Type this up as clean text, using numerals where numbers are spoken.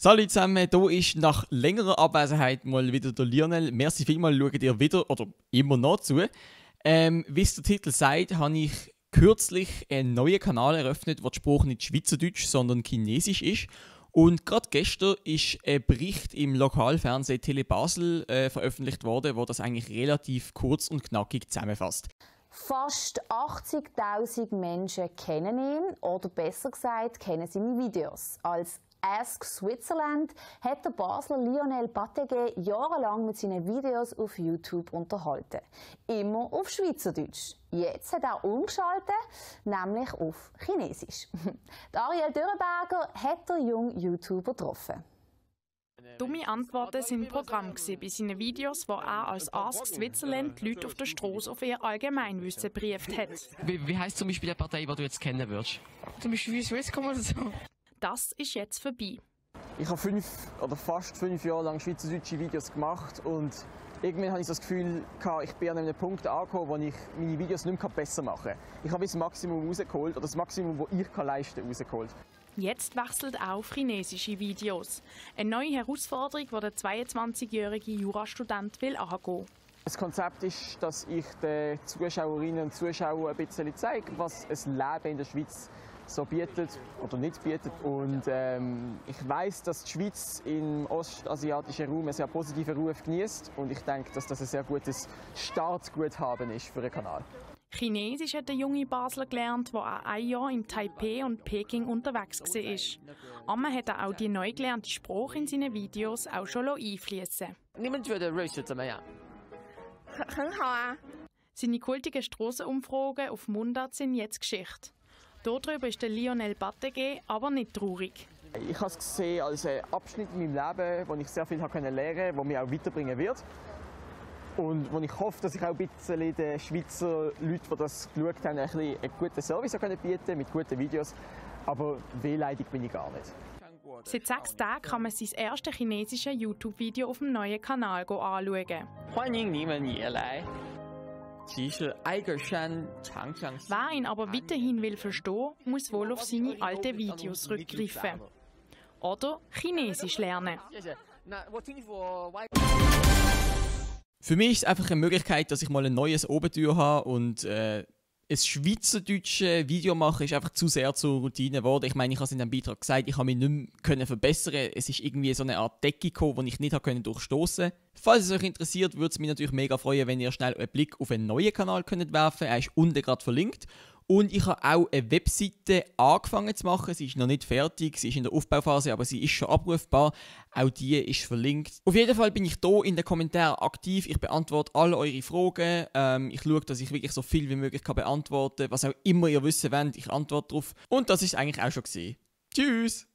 Salut zusammen, hier ist nach längerer Abwesenheit mal wieder der Lionel. Merci vielmals, schaut ihr wieder oder immer noch zu. Wie es der Titel sagt, habe ich kürzlich einen neuen Kanal eröffnet, wo die Sprache nicht Schweizerdeutsch, sondern Chinesisch ist. Und gerade gestern ist ein Bericht im Lokalfernsehen Tele Basel veröffentlicht worden, wo das eigentlich relativ kurz und knackig zusammenfasst. Fast 80.000 Menschen kennen ihn, oder besser gesagt, kennen seine Videos. Als Ask Switzerland hat der Basler Lionel Batteguet jahrelang mit seinen Videos auf YouTube unterhalten. Immer auf Schweizerdeutsch. Jetzt hat er umgeschaltet, nämlich auf Chinesisch. Ariel Dürrenberger hat den jungen YouTuber getroffen. Dumme Antworten sind Programm bei seinen Videos, wo er als Ask Switzerland die Leute auf der Straße auf ihr Allgemeinwissen brieft hat. Wie heisst zum Beispiel die Partei, die du jetzt kennen würdest? Zum Beispiel Swisscom oder so. Das ist jetzt vorbei. Ich habe fast 5 Jahre lang schweizerdeutsche Videos gemacht und irgendwann habe ich das Gefühl, ich bin an einem Punkt angekommen, wo ich meine Videos nicht mehr besser machen kann. Ich habe das Maximum rausgeholt, oder das Maximum, das ich leisten kann, rausgeholt. Jetzt wechselt auch auf chinesische Videos. Eine neue Herausforderung, die der 22-jährige Jurastudent will angehen. Das Konzept ist, dass ich den Zuschauerinnen und Zuschauern ein bisschen zeige, was ein Leben in der Schweiz so bietet oder nicht bietet. Und ich weiss, dass die Schweiz im ostasiatischen Raum einen sehr positiven Ruf genießt. Und ich denke, dass das ein sehr gutes Startguthaben ist für einen Kanal. Chinesisch hat der junge Basler gelernt, wo er ein Jahr in Taipei und Peking unterwegs war. Aber hat er auch die neu gelernte Sprache in seinen Videos auch schon einfließen. Seine kultigen Strassenumfragen auf Mundart sind jetzt Geschichte. Darüber ist der Lionel Batteguet aber nicht traurig. Ich habe es gesehen als einen Abschnitt in meinem Leben, wo ich sehr viel lernen konnte, der mich auch weiterbringen wird. Und wo ich hoffe, dass ich auch ein bisschen den Schweizer Leuten, die das geschaut haben, einen guten Service bieten kann, mit guten Videos. Aber wehleidig bin ich gar nicht. Seit 6 Tagen kann man sein erstes chinesisches YouTube-Video auf dem neuen Kanal anschauen. Wer ihn aber weiterhin will verstehen, muss wohl auf seine alten Videos zurückgreifen. Oder Chinesisch lernen. Für mich ist es einfach eine Möglichkeit, dass ich mal ein neues Abenteuer habe und ein schweizerdeutsches Video machen ist einfach zu sehr zur Routine geworden. Ich meine, ich habe es in dem Beitrag gesagt, ich habe mich nicht mehr verbessern können. Es ist irgendwie so eine Art Decke gekommen, die ich nicht durchstoßen konnte. Falls es euch interessiert, würde es mich natürlich mega freuen, wenn ihr schnell einen Blick auf einen neuen Kanal werfen könnt. Er ist unten gerade verlinkt. Und ich habe auch eine Webseite angefangen zu machen. Sie ist noch nicht fertig, sie ist in der Aufbauphase, aber sie ist schon abrufbar. Auch die ist verlinkt. Auf jeden Fall bin ich hier in den Kommentaren aktiv. Ich beantworte alle eure Fragen. Ich schaue, dass ich wirklich so viel wie möglich beantworten kann. Was auch immer ihr wissen wollt, ich antworte darauf. Und das ist eigentlich auch schon gewesen. Tschüss!